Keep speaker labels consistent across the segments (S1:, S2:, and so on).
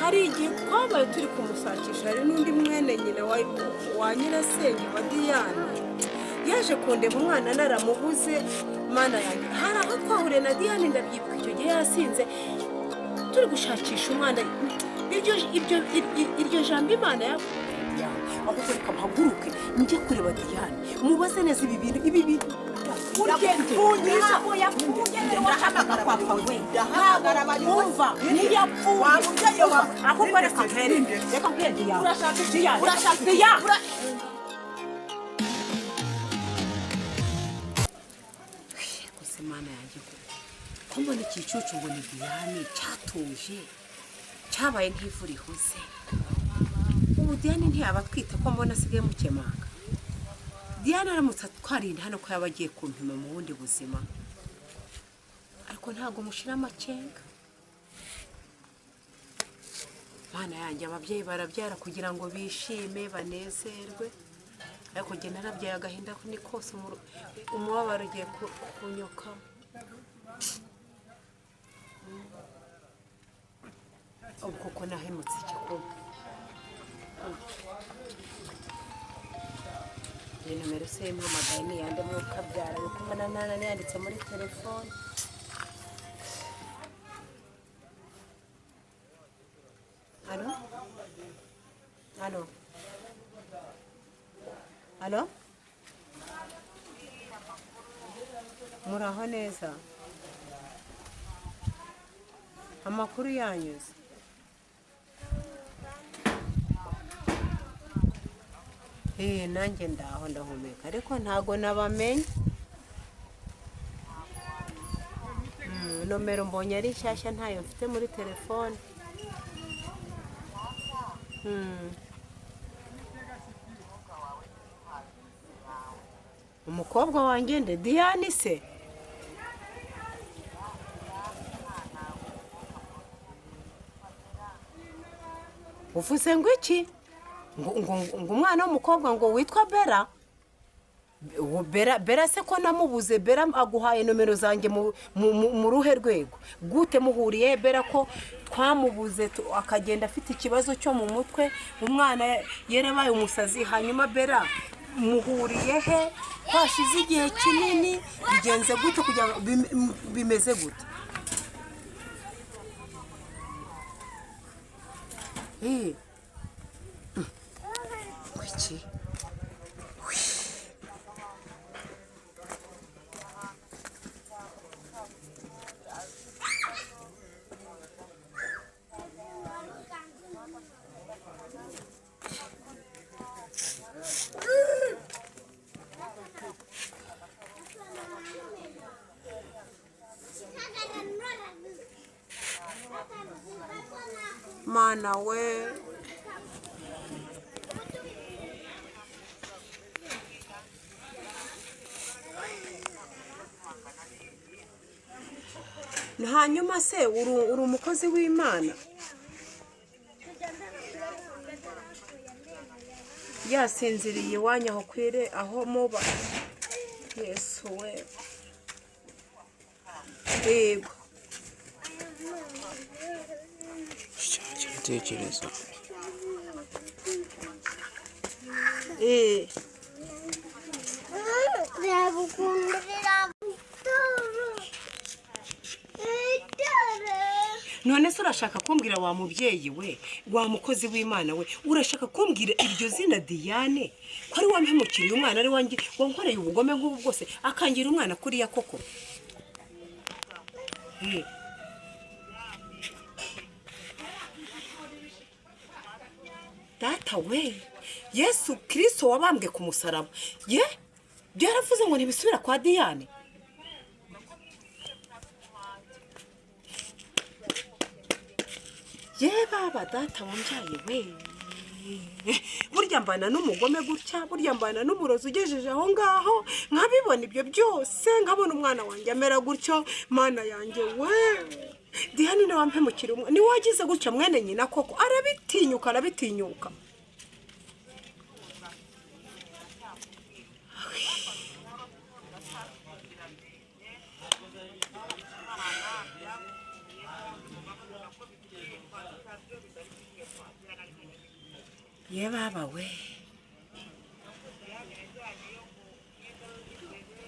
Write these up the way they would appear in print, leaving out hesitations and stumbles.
S1: Hari igihe twabaye turi kumushakisha, hari n'undi mwene nyina wa nyirasenge wa Diyane yaje kundeba umwana naramubuze. Mana yanjye, hari aho twahuriye na Diyane, ndabyibuka icyo gihe yasinze turi gushakisha umwana. Iryo jambo Imana ya Diyane, ahubwo reka mpaguruke njye kureba Diyane, mubaze neza ibi bintu, ibi bintu.
S2: Yapfuye.
S1: Ntabwo yapfuye.
S2: Ndahamagara abayobozi, ndahamagara abayobozi.
S1: Umva, ntiyapfuye.
S2: Wa mubyeyi wawe.
S1: Ahubwo reka mpere, reka mpere Diyane.
S2: Urashaka iki?
S1: Diyane.
S2: Urashaka iki?
S1: Diyane. Gusa Imana yanjye, ko mbona ikicucu ngo ni Diyane cyatuje, cyabaye nk'ivu rihoze. Ubu Diyane ntiyaba atwite, ko mbona asigaye mukemanga? Diyane aramutse atwarinda hano, ko yaba agiye kumpima mu bundi buzima, ariko ntabwo mushira amakenga. Mana yanjye, ababyeyi barabyara kugira ngo bishime, banezerwe, ariko njye narabyaye agahinda ni kose, umubabaro ugiye kunyoka. Ubu koko nahemutse igikoma. Iyi nomero se mpamagaye ni iyande? Mwukabyara kuko mbona nta yanditse muri telefone. Allô, allô, allô, muraho neza? Amakuru yanyuze? Nanjye ndaho, ndahumeka, ariko ntago nabamenye. Nomero mbonye ari nshyashya, ntayo mfite muri telefone. Umukobwa wanjye nde? Diane se? Uvuze ngo iki? Ngo umwana w'umukobwa ngo witwa Bera? Uwo Bera, Bera se ko namubuze? Bera aguhaye nomero zanjye mu ruhe rwego? Gute muhuriye? Bera ko twamubuze, akagenda afite ikibazo cyo mu mutwe, umwana yarabaye umusazi, hanyuma Bera muhuriye he? Twashize igihe kinini, bigenze gute kugira ngo bimeze gute? Iki? Mana we! Hanyuma se uri umukozi w'Imana? Yasinziriye iwanyu aho kwire aho muba? Yesu we! Yego.
S3: Igitekerezo.
S4: Reba ukuntu
S1: None se urashaka kumbwira, wa mubyeyi we, wa mukozi w'Imana we, urashaka kumbwira iryo zina Diane ko ari wampemukiriye umwana, ari wanjye wankoreye ubugome nk'ubu bwose, akangira umwana kuriya koko? Data we, Yesu Kirisito wabambwe ku musaraba, ye byaravuze ngo ntibisubira kwa Diane. Ye baba, data wambyaye we, burya mbana n'umugome gutya, burya mbana n'umurozi ugejeje aho ngaho, nkabibona ibyo byose, nkabona umwana wanjye amera gutyo. Mana yanjye we, Diane niwe wampemukira umwe, niwe wagize gutya mwene nyina koko, arabitinyuka, arabitinyuka. Ye baba we,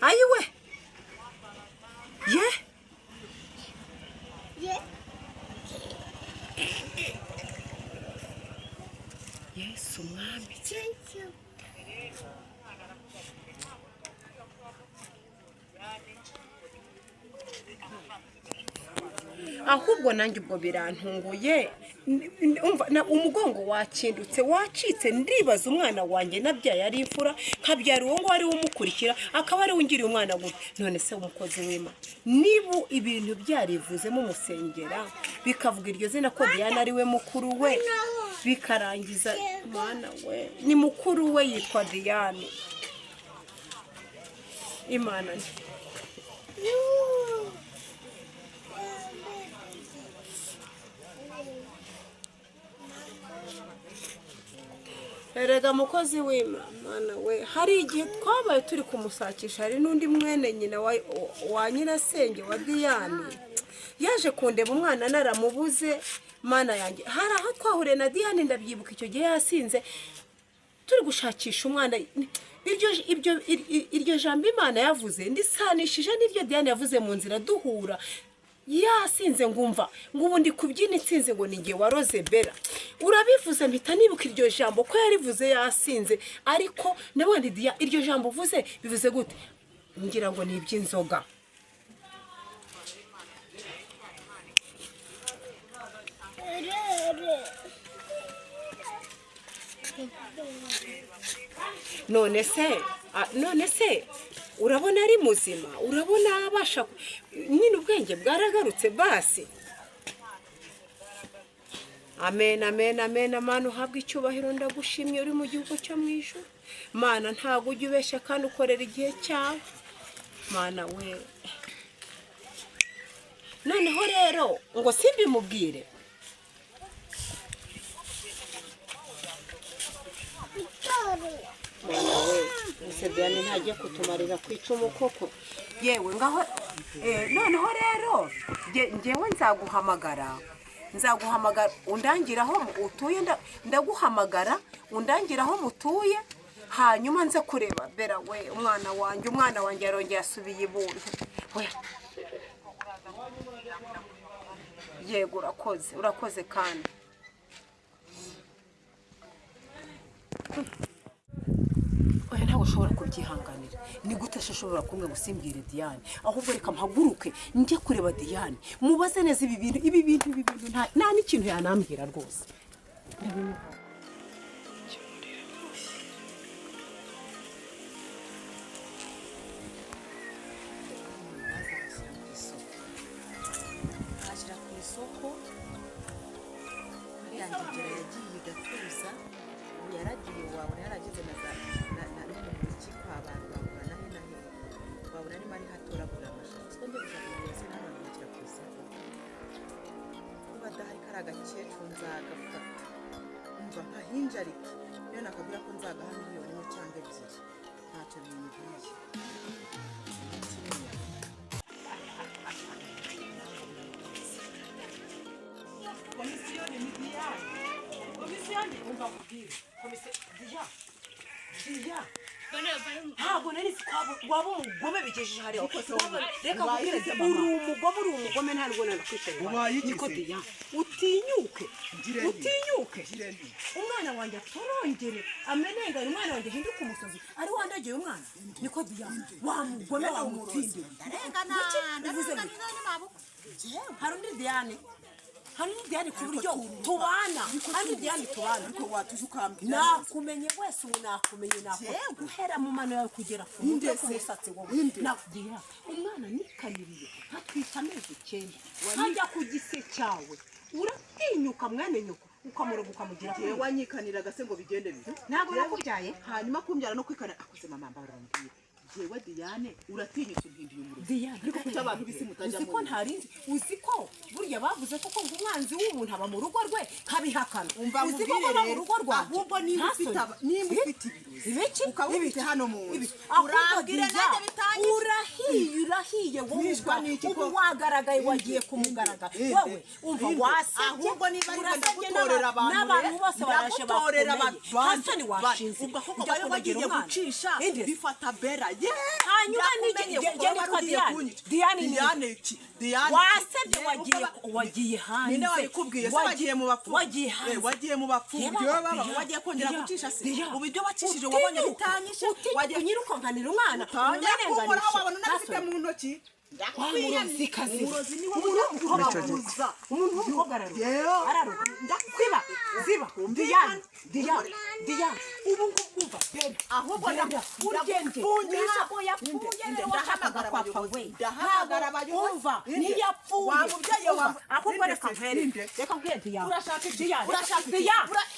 S1: ayiwe, ye Yesu mwami. Ahubwo nanjye ubwo birantunguye. Umva, umugongo wakindutse, wacitse. Ndibaza umwana wanjye nabyaye ari imfura, nkabyara uwo nguwo ari we umukurikira, akaba ari we ungiriye umwana gutya. None se umukozi w'Imana, niba ibintu byarivuzemo umusengera bikavuga iryo zina ko Diana ari we mukuru we, bikarangiza, mwana we ni mukuru we yitwa Diane. Imana ni Erega mukozi w'Imana we, hari igihe twabaye turi kumusakisha, hari n'undi mwene nyina wa nyirasenge wa Diyane yaje kundeba umwana naramubuze. Mana yanjye, hari aho twahuriye na Diyane, ndabyibuka icyo gihe yasinze, turi gushakisha umwana. Iryo jambo Imana yavuze ndisanishije n'iryo Diane yavuze mu nzira duhura yasinze, ngumva ngo ubu ndi kubyina itsinze, ngo ni njye waroze Bera. Urabivuze mpita nibuka iryo jambo ko yarivuze yasinze, ariko nabwo Diya, iryo jambo uvuze bivuze gute? Ngira ngo ni iby'inzoga. None se urabona ari muzima? Urabona abasha nyine ubwenge bwaragarutse basi? Amen, amen, amen. Mana, uhabwe icyubahiro, ndagushimye uri mu gihugu cyo mu ijuru. Mana, ntabwo ujya ubeshya kandi ukorera igihe cyawe. Mana we, noneho rero ngo simbimubwire. Mwana we, ese Diane ntajya kutumarira ku icumu koko? Yewe ngaho, noneho rero njyewe nzaguhamagara undangira aho utuye. Ndaguhamagara undangira aho mutuye, hanyuma nze kureba Bera we. Umwana wanjye yarongeye asubiye ibuntu we. Yego, urakoze, urakoze kandi. Oya, ntabwo ushobora kubyihanganira. Ni gute se ushobora kumwe gusimbwira Diane? Ahubwo reka mpaguruke njye kureba Diane, mubaze neza ibi bintu. Nta n'ikintu yanambwira rwose.
S2: Ashyira ku isoko iriya ngegera yagiye igatuza. Ubu yaragiye, wabona yarageze na za no mu mujyi kwa bantu, wabona na he na he, wabona arimo ari hatoragura amashashi. Siko njye gushaka umuntu n'abantu ku isoko kuba adahari. Kari agakecuru nzagafata, umva nkahinjarike, niyo nakabwira ko nzagaha 1 miliyoni cyangwa 2, ntacyo bimbwiye. Kimwe.
S1: Komisiyoni ni Diane, komisiyoni, umva nkubwire, komisiyo Diya, Diya, ntabwo nari nzi ko waba umugome bigejeje hariya. Reka nkubwire, uri umugome, uri umugome, ntabwo nanakwicarira.
S3: Ubaye iki
S1: Niko
S3: se?
S1: Diya, utinyuke.
S3: Ngire nti.
S1: Utinyuke.
S3: Ngire nti.
S1: Umwana wanjye atorongere, amenengane, umwana wanjye ahinduke umusazi ari wandagiye umwana. Niko Diya, wa mugome, wa mutindi.
S2: Ndarengana.
S1: Bivuze ngo
S2: Ndarengana mabukwe.
S1: Hari undi Diane, hari undi Diane ku buryo tubana, hari undi Diane tubana.
S2: Ariko watuje ukambwira.
S1: Nakumenye wese ubu, nakumenye, nakumenye guhera mu mano yawe kugera ku mutwe,
S3: Inde
S1: ku
S3: se?
S1: musatsi wowe.
S3: Inde?
S1: Diya, umwana nikaniriye nkatwita amezi 9 nkajya ku gise cyawe, uratinyuka mwene nyoko ukamuroga ukamugira
S2: Jewe wanyikaniraga se ngo bigende bite?
S1: Ntabwo nakubyaye.
S2: Hanyuma kumbyara no kwikana akoze, mama, mbarumbwire. Jewe Diane, uratinyutse umpinduye umurozi.
S1: Diane,
S2: Ariko kuki abantu b'isi mutajya
S1: uzi ko ntarinzi, uzi ko burya bavuze koko ngo umwanzi w'umuntu aba mu rugo rwe, nkabihakana.
S2: Umva
S1: Uzi ko
S2: nkubwire
S1: aba mu
S2: rero,
S1: rugo rwanjye.
S2: ahubwo niba
S1: Nta
S2: ufite
S1: soni.
S2: niba ufite ibirozi,
S1: Ibiki?
S2: ukaba ufite
S1: Ibiki?
S2: hano mu nzu,
S1: Ibiki? Ahubwo
S2: urambwire
S1: Diane,
S2: nanjye bitangiye.
S1: Urahiye, urahiye wowe.
S2: Nishwa n'iki
S1: Ubu
S2: koko?
S1: wagaragaye, wagiye ku mugaragaro.
S2: Inde,
S1: Wowe umva,
S2: inde.
S1: wasabye,
S2: Ahubwo niba ari
S1: urasabye
S2: ndagutorera abantu
S1: n'abantu
S2: rero,
S1: bose baraje
S2: ndagutorera
S1: bakomeye.
S2: abantu.
S1: Nta soni washinze
S2: Ubwo ahubwo
S1: ujya
S2: wari
S1: kunegera
S2: wagiye
S1: umwana.
S2: gucisha
S1: Inde.
S2: bifata Bera ye.
S1: Hanyuma
S2: Ndakumenye kuko
S1: njye
S2: wari
S1: nitwa
S2: ugiye
S1: Diane.
S2: kunyica.
S1: Diane ni-
S2: Diane iki? Diane iki?
S1: Wasebye,
S2: Ye,
S1: wagiye wagiye hanze.
S2: Ninde wabikubwiye se? Wagiye mu bapfumu?
S1: Wagiye hanze.
S2: Wagiye mu bapfumu.
S1: Yeba,
S2: Yewe baba,
S1: Diya,
S2: wagiye kongera
S1: Diya,
S2: gucisha se?
S1: Diya.
S2: Ubu ibyo wacishije wabonye
S1: Utinyuka,
S2: bitanyishe?
S1: utinyuka
S2: Wagiye
S1: unyirukankanira umwana,
S2: utangira kunkoraho,
S1: umurenganishe.
S2: wabona unabifite
S1: Nta soni.
S2: mu ntoki.
S1: Wa murozikazi.
S2: Umurozi niwe
S1: Umuntu
S2: ujya
S1: w'umukobwa
S2: kubabuza.
S1: Umuntu w'umukobwa araroga.
S2: Yewe.
S1: Araroga. Ziba, ziba. Diane, Diane, Diane. Ubu ngubu umva, Bera.
S2: Ahubwo
S1: Bera, urugenge.
S2: ndagufungisha.
S1: Ntabwo yapfuye
S2: Inde,
S1: rero washakaga
S2: ndahamagara
S1: kwapfa
S2: abayobozi.
S1: we.
S2: Ndahamagara
S1: Ntabwo,
S2: abayobozi.
S1: umva,
S2: Inde.
S1: ntiyapfuye.
S2: Wa mubyeyi
S1: Umva,
S2: wa-
S1: ahubwo
S2: Inde
S1: reka
S2: se,
S1: nkwereke.
S2: inde.
S1: Reka nkwereke, Diane.
S2: Urashaka iki?
S1: Diane,
S2: Urashaka iki?
S1: Diane.
S2: Ura-